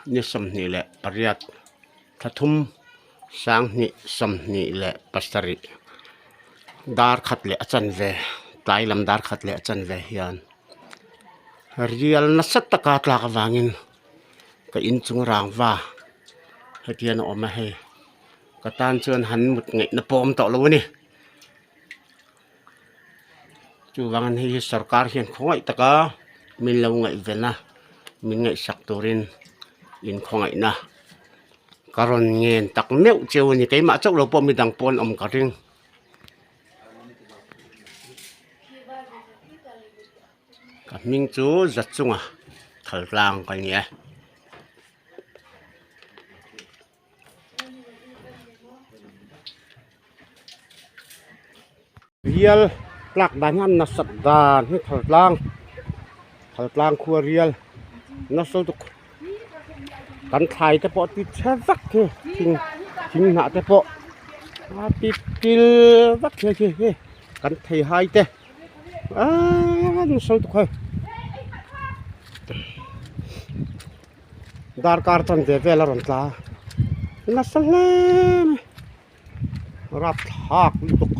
Ni 28 thla thum sanghnih 27 dar khat leh a chanve tlai lam dar khat leh a chanve hian rial nasa taka tlak avangin ka inchung rangva hetiang a awm a hei ka tan chuan han mut ngaihna pawh a awm tawh lo a ni. Chuvangin hei hi sorkar hian khawngaih taka min lo ngaihven a min ngaihsak turin in khawngaihna ka rawn ngen tak meuh cheu a ni keimah chauh lo pawh midang pawh an awm ka ring. Ka hming chu Zachunga Thaltlang ka ni e. Rial tlak dan hian nasat dan hi thaltlang thaltlang khua rial nasa lutuk kan thlai te pawh ti chhe vek hi thing thing hnah te pawh a ti til vek hi khi hi kan thei hai te aaa nasa lutuk hei. Darkar chan ve vel a rawn tla a nasa hle mai rapthlak lutuk.